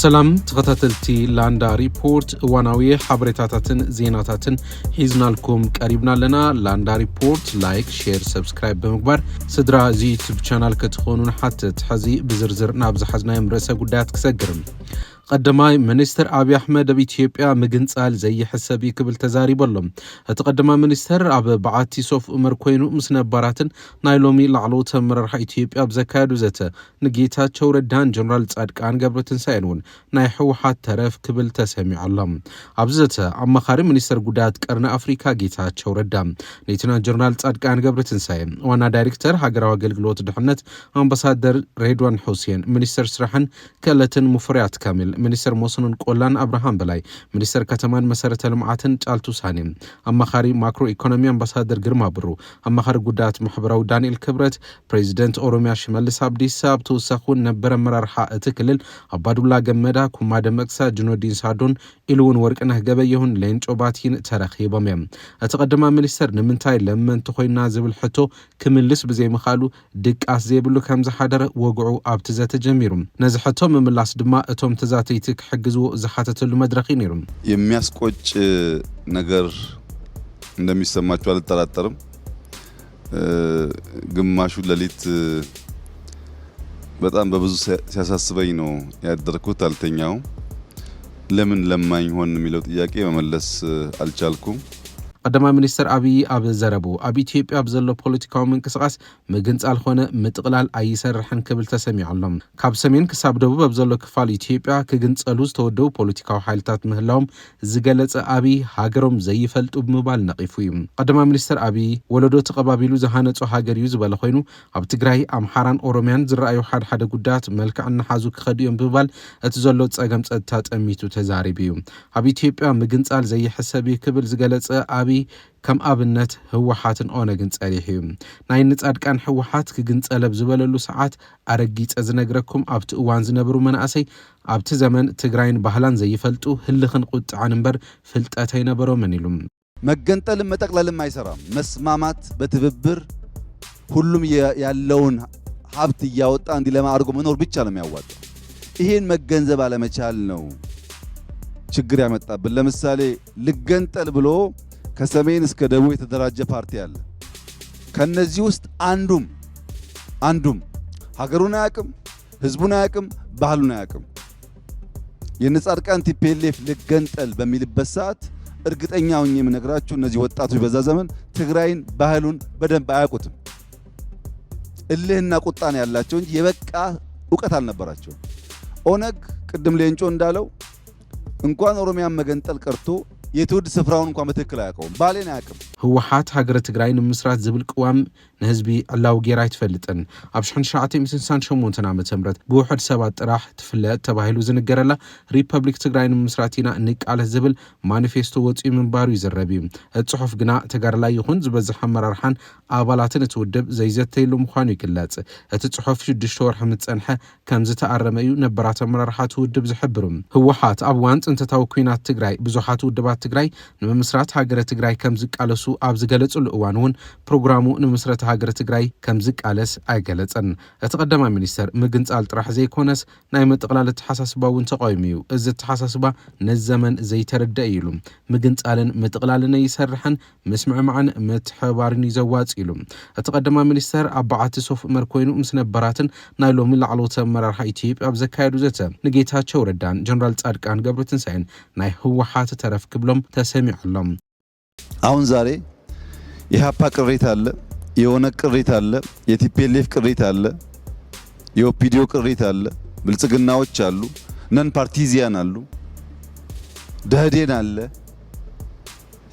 ሰላም ተኸታተልቲ ላንዳ ሪፖርት፣ እዋናዊ ሓበሬታታትን ዜናታትን ሒዝናልኩም ቀሪብና ኣለና። ላንዳ ሪፖርት ላይክ፣ ሼር፣ ሰብስክራይብ ብምግባር ስድራ እዚ ዩቱብ ቻናል ክትኾኑ ንሓትት። ሕዚ ብዝርዝር ናብ ዝሓዝናዮም ርእሰ ጉዳያት ክሰግርም። ቀዳማይ ሚኒስትር ኣብይ ኣሕመድ ኣብ ኢትዮጵያ ምግንጻል ዘይሕሰብ እዩ ክብል ተዛሪቡ ኣሎ። እቲ ቀዳማይ ሚኒስትር ኣብ በዓቲ ሶፍ ዑመር ኮይኑ ምስ ነባራትን ናይ ሎሚ ላዕለዎት ኣመራርሓ ኢትዮጵያ ኣብ ዘካየዱ ዘተ ንጌታቸው ረዳን ጀነራል ጻድቃን ገብረትንሳኤን እውን ናይ ህወሓት ተረፍ ክብል ተሰሚዑ ኣሎ። ኣብዚ ዘተ ኣማኻሪ ሚኒስትር ጉዳያት ቀርኒ ኣፍሪካ ጌታቸው ረዳ፣ ሌተናል ጀነራል ጻድቃን ገብረትንሳኤ፣ ዋና ዳይሬክተር ሃገራዊ ኣገልግሎት ድሕነት ኣምባሳደር ሬድዋን ሑሴን፣ ሚኒስትር ስራሕን ክእለትን ሙፈሪያት ካሚል፣ ሚኒስትር መስኖን ቆላን ኣብርሃም በላይ፣ ሚኒስትር ከተማን መሰረተ ልምዓትን ጫልቱ ሳኔ፣ ኣማኻሪ ማክሮ ኢኮኖሚ ኣምባሳደር ግርማ ብሩ፣ ኣማኻሪ ጉዳያት ማሕበራዊ ዳንኤል ክብረት፣ ፕሬዚደንት ኦሮሚያ ሽመልስ ኣብዲሳ፣ ብተወሳኺ እውን ነበር ኣመራርሓ እቲ ክልል ኣባዱላ ገመዳ፣ ኩማ ደመቅሳ፣ ጁነዲን ሳዶን ኢሉ እውን ወርቅነህ ገበየሁን ሌንጮ ባቲን ተረኺቦም እዮም። እቲ ቀዳማይ ሚኒስትር ንምንታይ ለመንቲ ኮይና ዝብል ሕቶ ክምልስ ብዘይምኽኣሉ ድቃስ ዘይብሉ ከም ዝሓደረ ወግዑ ኣብቲ ዘተ ጀሚሩ። ነዚ ሕቶ ምምላስ ድማ እቶም ተዛተይቲ ክሕግዝዎ ዝሓተተሉ መድረኽ እዩ ነይሩ። የሚያስቆጭ ነገር እንደሚሰማችሁ አልጠራጠርም። እ፣ ግማሹ ሌሊት በጣም በብዙ ሲያ- ሲያሳስበኝ ነው ያደርኩት። አልተኛውም። ለምን ለማኝ ሆን የሚለው ጥያቄ መመለስ አልቻልኩም። ቀዳማይ ሚኒስትር ኣብይ ኣብ ዘረቡ ኣብ ኢትዮጵያ ኣብ ዘሎ ፖለቲካዊ ምንቅስቃስ ምግንጻል ኾነ ምጥቕላል ኣይሰርሕን ክብል ተሰሚዑ ኣሎ። ካብ ሰሜን ክሳብ ደቡብ ኣብ ዘሎ ክፋል ኢትዮጵያ ክግንጸሉ ዝተወደቡ ፖለቲካዊ ሓይልታት ምህላዎም ዝገለጸ ኣብይ ሃገሮም ዘይፈልጡ ብምባል ነቒፉ እዩ። ቀዳማይ ሚኒስትር ኣብይ ወለዶ ተቐባቢሉ ዝሃነጾ ሃገር እዩ ዝበለ ኮይኑ ኣብ ትግራይ፣ ኣምሓራን ኦሮሚያን ዝረኣዩ ሓድሓደ ጉዳያት መልክዕ እናሓዙ ክኸዱ እዮም ብምባል እቲ ዘሎ ጸገም ጸጥታ ጠሚቱ ተዛሪቡ እዩ። ኣብ ኢትዮጵያ ምግንጻል ዘይሕሰብ እዩ ክብል ዝገለጸ ኣብይ ከም ኣብነት ህወሓትን ኦነግን ጸሪሑ እዩ። ናይ ንጻድቃን ህወሓት ክግንጸል ኣብ ዝበለሉ ሰዓት ኣረጊጸ ዝነግረኩም ኣብቲ እዋን ዝነበሩ መናእሰይ ኣብቲ ዘመን ትግራይን ባህላን ዘይፈልጡ ህልኽን ቁጥዐን እምበር ፍልጠት ኣይነበሮምን ኢሉ። መገንጠልም መጠቅለልም አይሰራም። መስማማት፣ በትብብር ሁሉም የ- ያለውን ሀብት እያወጣ እንዲለማ አድርጎ መኖር ብቻ ነው የሚያዋጣው። ይሄን መገንዘብ አለመቻል ነው ችግር ያመጣብን። ለምሳሌ ልገንጠል ብሎ ከሰሜን እስከ ደቡብ የተደራጀ ፓርቲ አለ። ከነዚህ ውስጥ አንዱም አንዱም ሀገሩን አያውቅም፣ ህዝቡን አያውቅም፣ ባህሉን አያውቅም። የነጻድቃን ቲ ፒ ኤል ኤፍ ልገንጠል በሚልበት ሰዓት እርግጠኛ ሆኜ የምነግራችሁ እነዚህ ወጣቶች በዛ ዘመን ትግራይን ባህሉን በደንብ አያውቁትም። እልህና ቁጣ ነው ያላቸው እንጂ የበቃ እውቀት አልነበራቸውም። ኦነግ ቅድም ሌንጮ እንዳለው እንኳን ኦሮሚያን መገንጠል ቀርቶ የትውልድ ስፍራውን እንኳን በትክክል አያውቀውም። ባሌን አያውቅም። ህወሓት ሃገረ ትግራይ ንምስራት ዝብል ቅዋም ንህዝቢ ዕላዊ ገይራ ኣይትፈልጥን። ኣብ ሽሕን ትሽዓተ ሚእትን ስሳን ሸሞንተን ዓመተ ምህረት ብውሑድ ሰባት ጥራሕ ትፍለጥ ተባሂሉ ዝንገረላ ሪፐብሊክ ትግራይ ንምስራት ኢና ንቃለስ ዝብል ማኒፌስቶ ወፂኡ ምንባሩ ይዝረብ እዩ። እቲ ፅሑፍ ግና ተጋዳላይ ይኹን ዝበዝሕ ኣመራርሓን ኣባላትን እቲ ውድብ ዘይዘተይሉ ምዃኑ ይግለጽ። እቲ ጽሑፍ ሽዱሽተ ወርሒ ምስ ጸንሐ ከም ዝተኣረመ እዩ ነባራት ኣመራርሓ እቲ ውድብ ዝሕብሩ። ህወሓት ኣብ እዋን ጽንተታዊ ኲናት ትግራይ ብዙሓት ውድባት ትግራይ ንምምስራት ሃገረ ትግራይ ከም ዝቃለሱ ኣብ ዝገለጽሉ እዋን እውን ፕሮግራሙ ንምስረታ ሃገረ ትግራይ ከም ዝቃለስ ኣይገለጸን። እቲ ቀዳማይ ሚኒስተር ምግንጻል ጥራሕ ዘይኮነስ ናይ ምጥቕላል ኣተሓሳስባ እውን ተቓዊሙ እዩ። እዚ ኣተሓሳስባ ነዚ ዘመን ዘይተረድአ እዩ ኢሉ። ምግንጻልን ምጥቕላልን ኣይሰርሕን፣ ምስምዕማዕን ምትሕብባርን እዩ ዘዋጽእ ኢሉ። እቲ ቀዳማይ ሚኒስተር ኣብ በዓቲ ሶፍ ዑመር ኮይኑ ምስ ነባራትን ናይ ሎሚ ላዕለዎት ኣመራርሓ ኢትዮጵያ ኣብ ዘካየዱ ዘተ ንጌታቸው ረዳን ጀነራል ጻድቃን ገብረትንሳኤን ናይ ህወሓት ተረፍ ክብሎም ተሰሚዑ ኣሎ። አሁን ዛሬ የኢሃፓ ቅሬታ አለ፣ የኦነግ ቅሬታ አለ፣ የቲ ፒ ኤል ኤፍ ቅሬታ አለ፣ የኦፒዲዮ ቅሬታ አለ፣ ብልጽግናዎች አሉ፣ ነን ፓርቲዚያን አሉ፣ ደህዴን አለ።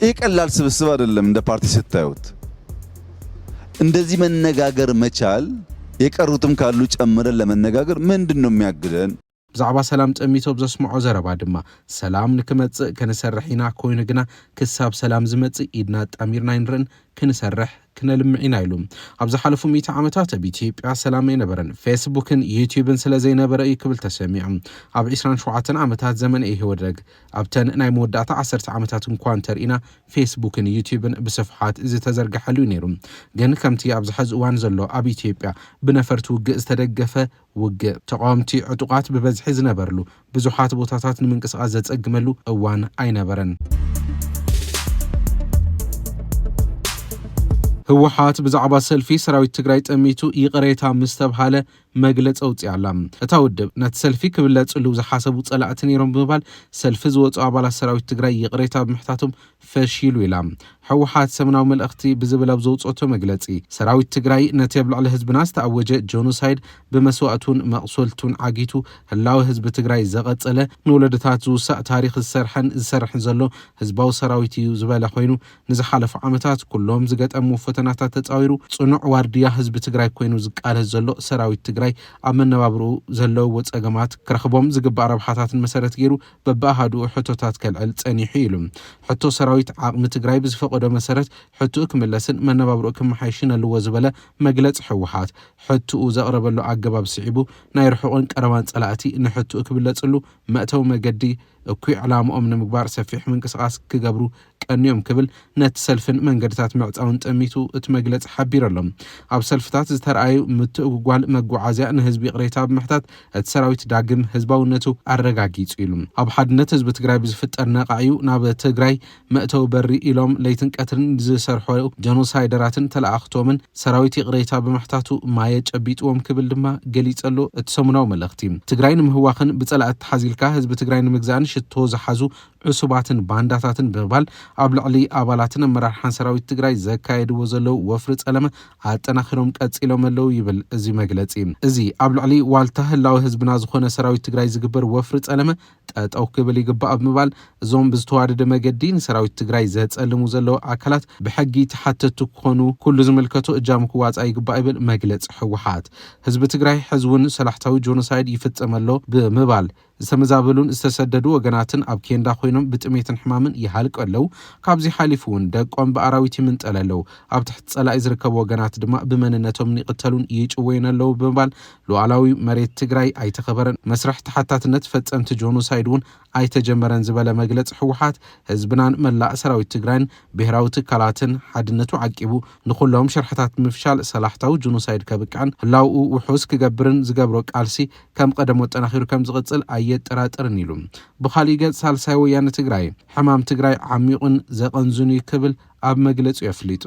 ይህ ቀላል ስብስብ አይደለም እንደ ፓርቲ ስታዩት። እንደዚህ መነጋገር መቻል፣ የቀሩትም ካሉ ጨምረን ለመነጋገር ምንድን ነው የሚያግደን? ብዛዕባ ሰላም ጠሚቱ ኣብ ዘስምዖ ዘረባ ድማ፣ ሰላም ንክመጽእ ክንሰርሕ ኢና፣ ኮይኑ ግና ክሳብ ሰላም ዝመጽእ ኢድና ኣጣሚርና ኣይንርእን፣ ክንሰርሕ ክነልምዕ ኢና ኢሉ። ኣብ ዝሓለፉ ሚእቲ ዓመታት ኣብ ኢትዮጵያ ሰላም ኣይነበረን፣ ፌስቡክን ዩቲዩብን ስለ ዘይነበረ እዩ ክብል ተሰሚዑ። ኣብ ዒስራን ሸውዓተን ዓመታት ዘመነ ኢህወደግ ኣብተን ናይ መወዳእታ ዓሰርተ ዓመታት እንኳ እንተርኢና ፌስቡክን ዩቲዩብን ብስፍሓት ዝተዘርግሐሉ እዩ ነይሩ። ግን ከምቲ ኣብዚ ሐዚ እዋን ዘሎ ኣብ ኢትዮጵያ ብነፈርቲ ውግእ ዝተደገፈ ውግእ፣ ተቃወምቲ ዕጡቃት ብበዝሒ ዝነበርሉ ብዙሓት ቦታታት ንምንቅስቃስ ዘጸግመሉ እዋን ኣይነበረን። ህወሓት ብዛዕባ ሰልፊ ሰራዊት ትግራይ ጠሚቱ ይቕሬታ ምስ ተብሃለ መግለጺ ኣውጺኣ ኣላ። እታ ውድብ ነቲ ሰልፊ ክብለጽሉ ዝሓሰቡ ጸላእቲ ነይሮም ብምባል ሰልፊ ዝወጹ ኣባላት ሰራዊት ትግራይ ይቕሬታ ብምሕታቶም ፈሺሉ ኢላ። ህወሓት ሰሙናዊ መልእኽቲ ብዝብል ኣብ ዘውጸቶ መግለጺ ሰራዊት ትግራይ ነቲ ኣብ ልዕሊ ህዝብና ዝተኣወጀ ጆኖሳይድ ብመስዋእቱን መቕሰልቱን ዓጊቱ ህላወ ህዝቢ ትግራይ ዘቐጸለ ንወለዶታት ዝውሳእ ታሪኽ ዝሰርሐን ዝሰርሕን ዘሎ ህዝባዊ ሰራዊት እዩ ዝበለ ኮይኑ ንዝሓለፉ ዓመታት ኩሎም ዝገጠምዎ ፈተናታት ተጻዊሩ ጽኑዕ ዋርድያ ህዝቢ ትግራይ ኮይኑ ዝቃለስ ዘሎ ሰራዊት ትግራይ ኣብ መነባብርኡ ዘለውዎ ጸገማት ክረኽቦም ዝግባእ ረብሓታትን መሰረት ገይሩ በብኣሃዱኡ ሕቶታት ከልዕል ጸኒሑ ኢሉ። ሕቶ ሰራዊት ዓቕሚ ትግራይ ብዝፈቐዶ መሰረት ሕቶኡ ክምለስን መነባብርኡ ክመሓየሽን ኣለዎ ዝበለ መግለጺ ህወሓት ሕቶኡ ዘቕረበሉ ኣገባብ ስዒቡ ናይ ርሑቕን ቀረባን ጸላእቲ ንሕቶኡ ክብለጽሉ መእተዊ መገዲ እኩይ ዕላምኦም ንምግባር ሰፊሕ ምንቅስቃስ ክገብሩ ቀንዮም ክብል ነቲ ሰልፍን መንገድታት ምዕጻውን ጠሚቱ እቲ መግለጺ ሓቢሩ ኣሎ። ኣብ ሰልፍታት ዝተረኣዩ ምትእጉጓል መጓዓዝያ ንህዝቢ ይቕሬታ ብምሕታት እቲ ሰራዊት ዳግም ህዝባውነቱ ኣረጋጊጹ ኢሉ። ኣብ ሓድነት ህዝቢ ትግራይ ብዝፍጠር ነቓዕ እዩ ናብ ትግራይ መእተዊ በሪ ኢሎም ለይትን ቀትርን ዝሰርሑ ጀኖሳይደራትን ተለኣኽቶምን ሰራዊት ይቕሬታ ብምሕታቱ ማየ ጨቢጥዎም ክብል ድማ ገሊጸሉ እቲ ሰሙናዊ መልእኽቲ። ትግራይ ንምህዋኽን ብጸላእቲ ተሓዚልካ ህዝቢ ትግራይ ንምግዛእን ሽቶ ዝሓዙ ዕሱባትን ባንዳታትን ብምባል ኣብ ልዕሊ ኣባላትን ኣመራርሓን ሰራዊት ትግራይ ዘካየድዎ ዘለዉ ወፍሪ ጸለመ ኣጠናኺሮም ቀጺሎም ኣለዉ ይብል እዚ መግለጺ። እዚ ኣብ ልዕሊ ዋልታ ህላወ ህዝብና ዝኾነ ሰራዊት ትግራይ ዝግበር ወፍሪ ጸለመ ጠጠው ክብል ይግባእ ብምባል እዞም ብዝተዋደደ መገዲ ንሰራዊት ትግራይ ዘጸልሙ ዘለዉ ኣካላት ብሕጊ ተሓተትቲ ክኾኑ ኩሉ ዝምልከቶ እጃሙ ክዋጻእ ይግባእ ይብል መግለጺ ህወሓት። ህዝቢ ትግራይ ሕዚ እውን ሰላሕታዊ ጆኖሳይድ ይፍጸም ኣሎ ብምባል ዝተመዛበሉን ዝተሰደዱ ወገናትን ኣብ ኬንዳ ኮይኖም ብጥሜትን ሕማምን ይሃልቁ ኣለዉ። ካብዚ ሓሊፉ እውን ደቆም ብኣራዊት ይምንጠሉ ኣለዉ። ኣብ ትሕቲ ጸላኢ ዝርከቡ ወገናት ድማ ብመንነቶም ይቕተሉን ይጭወዩን ኣለዉ ብምባል ሉዓላዊ መሬት ትግራይ ኣይተኸበረን፣ መስርሕ ተሓታትነት ፈጸምቲ ጆኖሳይድ እውን ኣይተጀመረን ዝበለ መግለጺ ህወሓት ህዝብናን መላእ ሰራዊት ትግራይን ብሄራዊ ትካላትን ሓድነቱ ዓቂቡ ንኹሎም ሽርሕታት ምፍሻል ሰላሕታዊ ጆኖሳይድ ከብቅዕን ህላውኡ ውሑስ ክገብርን ዝገብሮ ቃልሲ ከም ቀደሙ ኣጠናኺሩ ከም ዝቕጽል ኣየጠራጥርን ኢሉ። ብኻሊእ ገጽ ሳልሳይ ወያነ ትግራይ ሕማም ትግራይ ዓሚቑን ዘቐንዝን እዩ ክብል ኣብ መግለጺኡ ኣፍሊጡ።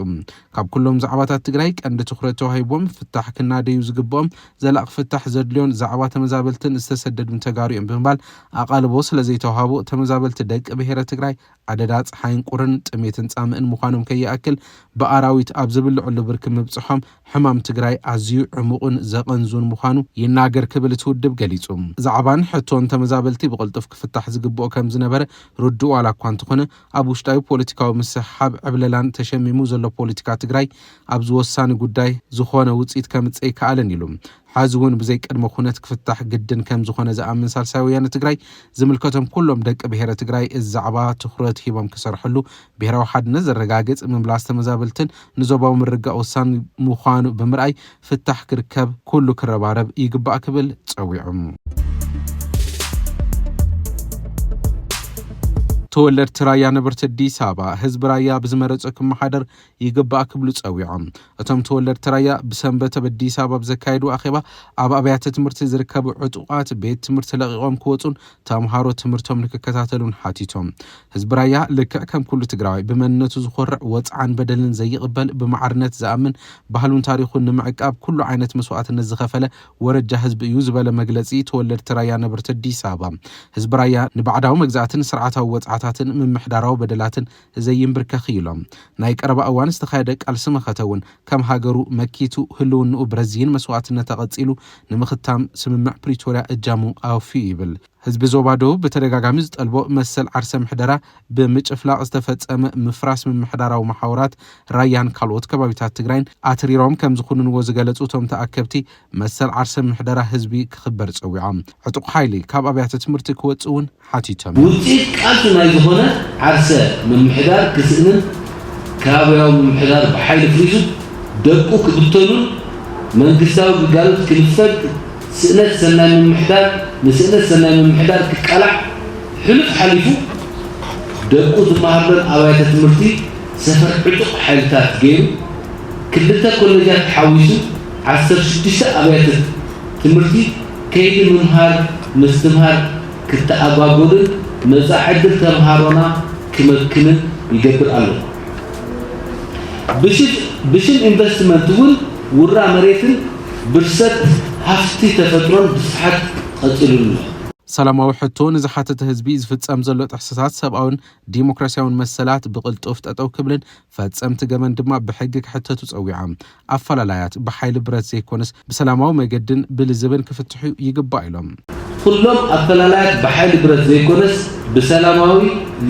ካብ ኩሎም ዛዕባታት ትግራይ ቀንዲ ትኹረት ተዋሂቦም ፍታሕ ክናደዩ ዝግብኦም ዘላቒ ፍታሕ ዘድልዮን ዛዕባ ተመዛበልትን ዝተሰደዱን ተጋሩ እዮም ብምባል ኣቓልቦ ስለ ዘይተዋሃቦ ተመዛበልቲ ደቂ ብሄረ ትግራይ ኣደዳ ፀሓይን ቁርን ጥሜትን ፃምእን ምዃኖም ከይኣክል ብኣራዊት ኣብ ዝብልዕሉ ብርኪ ምብፅሖም ሕማም ትግራይ ኣዝዩ ዕሙቕን ዘቐንዙን ምዃኑ ይናገር ክብል እቲ ውድብ ገሊፁ። ዛዕባን ሕቶን ተመዛበልቲ ብቕልጡፍ ክፍታሕ ዝግብኦ ከም ዝነበረ ርዱእ ዋላ እኳ እንተኾነ ኣብ ውሽጣዊ ፖለቲካዊ ምስሕሓብ ዕብለላን ተሸሚሙ ዘሎ ፖለቲካ ትግራይ ኣብዚ ወሳኒ ጉዳይ ዝኾነ ውፅኢት ከምፅእ ኣይከኣለን ኢሉ። ሐዚ እውን ብዘይ ቅድመ ኩነት ክፍታሕ ግድን ከም ዝኾነ ዝኣምን ሳልሳይ ወያነ ትግራይ ዝምልከቶም ኩሎም ደቂ ብሄረ ትግራይ እዚ ዛዕባ ትኹረት ሂቦም ክሰርሕሉ ብሄራዊ ሓድነት ዘረጋግፅ ምምላስ ተመዛበልትን ንዞባዊ ምርጋእ ወሳኒ ምዃኑ ብምርኣይ ፍታሕ ክርከብ ኩሉ ክረባረብ ይግባእ ክብል ፀዊዑ። ተወለድቲ ራያ ነበርቲ ኣዲስ ኣበባ ህዝቢ ራያ ብዝመረጾ ክመሓደር ይግባእ ክብሉ ጸዊዖም። እቶም ተወለድቲ ራያ ብሰንበት ኣብ ኣዲስ ኣበባ ብዘካየዱ ኣኼባ ኣብ ኣብያተ ትምህርቲ ዝርከቡ ዕጡቓት ቤት ትምህርቲ ለቒቖም ክወጹን ተምሃሮ ትምህርቶም ንክከታተሉን ሓቲቶም። ህዝቢ ራያ ልክዕ ከም ኩሉ ትግራዋይ ብመንነቱ ዝኾርዕ ወጽዓን በደልን ዘይቕበል ብማዕርነት ዝኣምን ባህሉን ታሪኹን ንምዕቃብ ኩሉ ዓይነት መስዋእትነት ዝኸፈለ ወረጃ ህዝቢ እዩ ዝበለ መግለጺ ተወለድቲ ራያ ነበርቲ ኣዲስ ኣበባ ህዝቢ ራያ ንባዕዳዊ መግዛእትን ስርዓታዊ ወጽዓታትን ምምሕዳራዊ በደላትን ዘይንብርከኽ ኢሎም። ናይ ቀረባ እዋን ዝተኻየደ ቃልሲ መኸተ እውን ከም ሃገሩ መኪቱ ህልውንኡ ብረዚን መስዋእትነት ኣቐጺሉ ንምኽታም ስምምዕ ፕሪቶርያ እጃሙ ኣወፍዩ ይብል። ህዝቢ ዞባ ደቡብ ብተደጋጋሚ ዝጠልቦ መሰል ዓርሰ ምሕደራ ብምጭፍላቕ ዝተፈጸመ ምፍራስ ምምሕዳራዊ መሓውራት ራያን ካልኦት ከባቢታት ትግራይን ኣትሪሮም ከም ዝኹንንዎ ዝገለጹ እቶም ተኣከብቲ መሰል ዓርሰ ምሕደራ ህዝቢ ክኽበር ጸዊዖም። ዕጡቕ ሓይሊ ካብ ኣብያተ ትምህርቲ ክወጽእ እውን ሓቲቶም። ውፅኢት ቃልሲ ናይ ዝኾነ ዓርሰ ምምሕዳር ክስእንን ከባብያዊ ምምሕዳር ብሓይሊ ፍሪሱ ደቁ ክብተኑን መንግስታዊ ግልጋሎት ክንፈግ ስእነት ሰናይ ምምሕዳር ንስእነት ሰናይ ምምሕዳር ክቃላዕ ሕሉፍ ሓሊፉ ደቁ ዝመሃርለን ኣብያተ ትምህርቲ ሰፈር ዕጡቕ ሓይልታት ገይሩ ክልተ ኮሌጃት ሓዊሱ ዓሰርተ ሽዱሽተ ኣብያተ ትምህርቲ ከይዲ ምምሃር ምስትምሃር ክተኣጓጎልን መጻኢ ዕድል ተምሃሮና ክመክንን ይገብር ኣሎ። ብሽም ኢንቨስትመንት እውን ውራ መሬትን ብርሰት ሃፍቲ ተፈጥሮን ብስፍሓት ቀፂሉሉ። ሰላማዊ ሕቶ ንዝሓተተ ህዝቢ ዝፍጸም ዘሎ ጥሕስታት ሰብኣውን ዲሞክራሲያውን መሰላት ብቕልጡፍ ጠጠው ክብልን ፈጸምቲ ገበን ድማ ብሕጊ ክሕተቱ ጸዊዖም። ኣፈላላያት ብሓይሊ ብረት ዘይኮነስ ብሰላማዊ መገድን ብልዝብን ክፍትሑ ይግባእ ኢሎም። ኩሎም ኣፈላላያት ብሓይሊ ብረት ዘይኮነስ ብሰላማዊ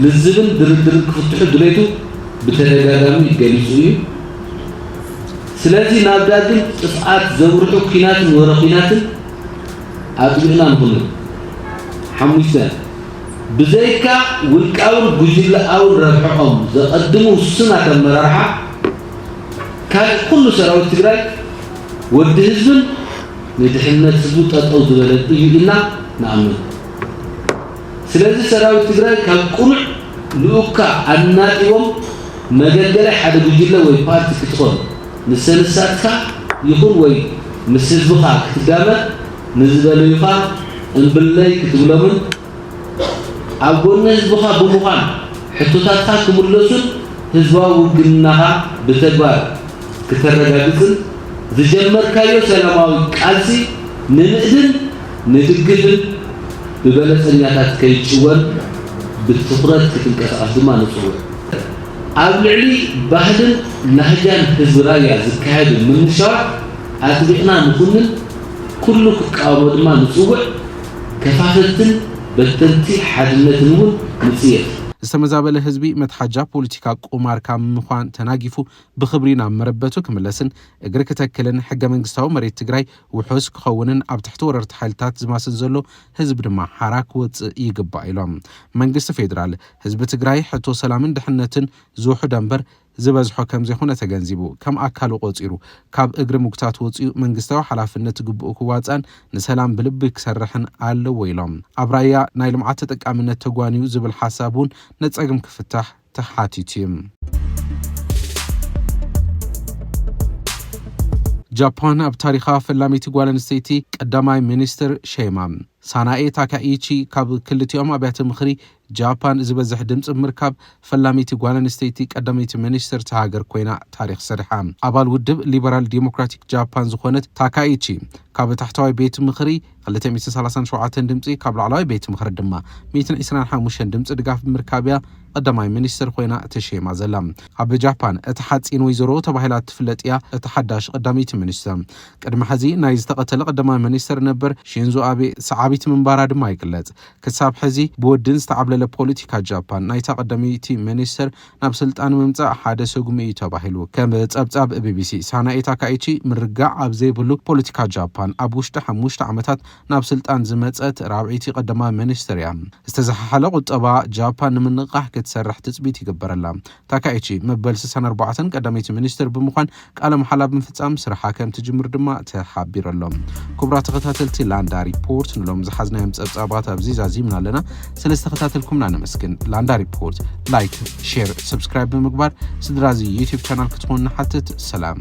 ልዝብን ድርድርን ክፍትሑ ድሌቱ ብተደጋጋሚ ገሊጹ እዩ። ስለዚ ናብ ዳግም ጥፍኣት ዘምርሑ ኲናትን ወረ ኲናትን ኣጥቢቕና ንኹንን። ሓሙሽተ፣ ብዘይካ ውልቃውን ጉጅለኣውን ረብሕኦም ዘቐድሙ ውሱናት ኣመራርሓ ካልእ ኩሉ ሰራዊት ትግራይ ወዲ ህዝብን ንድሕነት ህዝቡ ጠጠው ዝበለን እዩ ኢልና ንኣምን። ስለዚ ሰራዊት ትግራይ ካብ ቅኑዕ ልኡካ ኣናጢቦም መገልገላይ ሓደ ጉጅለ ወይ ፓርቲ ክትኾን ንሰንሳትካ ይኹን ወይ ምስ ህዝብኻ ክትጋመ ንዝበለዩኻ እምብለይ ክትብሎምን ኣብ ጎኒ ህዝብኻ ብምዃን ሕቶታትካ ክምለሱን ህዝባዊ ውግንናኻ ብተግባር ክተረጋግፅን ዝጀመርካዮ ሰላማዊ ቃልሲ ንምእድን ንድግፍን ብበለፀኛታት ከይጭወን ብትኹረት ክትንቀሳቐስ ድማ ንፅውዕ። ኣብ ልዕሊ ባህልን ላህጃን ህዝቢ ራያ ዝካየዱ ምንሻዋት ኣጥቢቕና ንኹንን ኩሉ ክቃወሞ ድማ ንፅውዕ። ከፋፈልትን በተንቲ ሓድነትን እውን ንፅየፍ። ዝተመዛበለ ህዝቢ መትሓጃ ፖለቲካ ቁማር ካብ ምዃን ተናጊፉ ብኽብሪ ናብ መረበቱ ክምለስን እግሪ ክተክልን ሕገ መንግስታዊ መሬት ትግራይ ውሑስ ክኸውንን ኣብ ትሕቲ ወረርቲ ሓይልታት ዝማስን ዘሎ ህዝቢ ድማ ሓራ ክወፅእ ይግባእ ኢሎም። መንግስቲ ፌዴራል ህዝቢ ትግራይ ሕቶ ሰላምን ድሕነትን ዝውሕዶ እምበር ዝበዝሖ ከም ዘይኮነ ተገንዚቡ ከም ኣካሉ ቆፂሩ ካብ እግሪ ምጉታት ወፂኡ መንግስታዊ ሓላፍነት ግቡኡ ክዋፃን ንሰላም ብልቢ ክሰርሕን ኣለዎ ኢሎም። ኣብ ራያ ናይ ልምዓት ተጠቃምነት ተጓንዩ ዝብል ሓሳብ እውን ነፀግም ክፍታሕ ተሓቲቱ እዩ። ጃፓን ኣብ ታሪኻ ፈላሚቲ ጓል ኣንስተይቲ ቀዳማይ ሚኒስትር ሸይማ ሳናኤ ታካኢቺ ካብ ክልቲኦም ኣብያተ ምኽሪ ጃፓን ዝበዝሕ ድምፂ ብምርካብ ፈላሚቲ ጓል ኣንስተይቲ ቀዳመይቲ ሚኒስትር እታ ሃገር ኮይና ታሪኽ ሰሪሓ። ኣባል ውድብ ሊበራል ዲሞክራቲክ ጃፓን ዝኾነት ታካኢቺ ካብ ታሕተዋይ ቤት ምኽሪ ክልተ ሚእቲ ሰላሳን ሸውዓተን ድምፂ ካብ ላዕለዋይ ቤት ምኽሪ ድማ ሚእትን ዕስራን ሓሙሽተን ድምፂ ድጋፍ ብምርካብ እያ ቀዳማይ ሚኒስትር ኮይና ተሸይማ ዘላ። ኣብ ጃፓን እታ ሓፂን ወይዘሮ ተባሂላ እትፍለጥ እያ እታ ሓዳሽ ቀዳመይቲ ሚኒስትር። ቅድሚ ሕዚ ናይ ዝተቐተለ ቀዳማይ ሚኒስትር ነበር ሺንዞ ኣቤ ሰዓቢት ምንባራ ድማ ይግለጽ። ክሳብ ሕዚ ብወድን ዝተዓብለለ ፖለቲካ ጃፓን ናይታ ቀዳመይቲ ሚኒስትር ናብ ስልጣን ምምጻእ ሓደ ሰጉሚ እዩ ተባሂሉ። ከም ጸብጻብ ቢቢሲ ሳናኤ ታካኢቺ ምርጋዕ ኣብ ዘይብሉ ፖለቲካ ጃፓን ኣብ ውሽጢ ሓሙሽተ ዓመታት ናብ ስልጣን ዝመጸት ራብዐይቲ ቀዳማይ ሚኒስትር እያ። ዝተዘሓሓለ ቁጠባ ጃፓን ንምንቕቓሕ ክትሰርሕ ትጽቢት ይግበረላ። ታካኢቺ መበል ስሳን ኣርባዕተን ቀዳመይቲ ሚኒስትር ብምዃን ቃለ መሓላ ብምፍጻም ስርሓ ከም ትጅምር ድማ ተሓቢሩ ኣሎ። ክቡራት ተኸታተልቲ ላንዳ ሪፖርት ንሎም ዝሓዝናዮም ጸብጻባት ኣብዚ ዛዚምና ኣለና። ስለ ዝተኸታተልኩምና ነመስግን። ላንዳ ሪፖርት ላይክ፣ ሼር፣ ሰብስክራይብ ብምግባር ስድራ እዚ ዩቲዩብ ቻናል ክትኾኑ ንሓትት። ሰላም።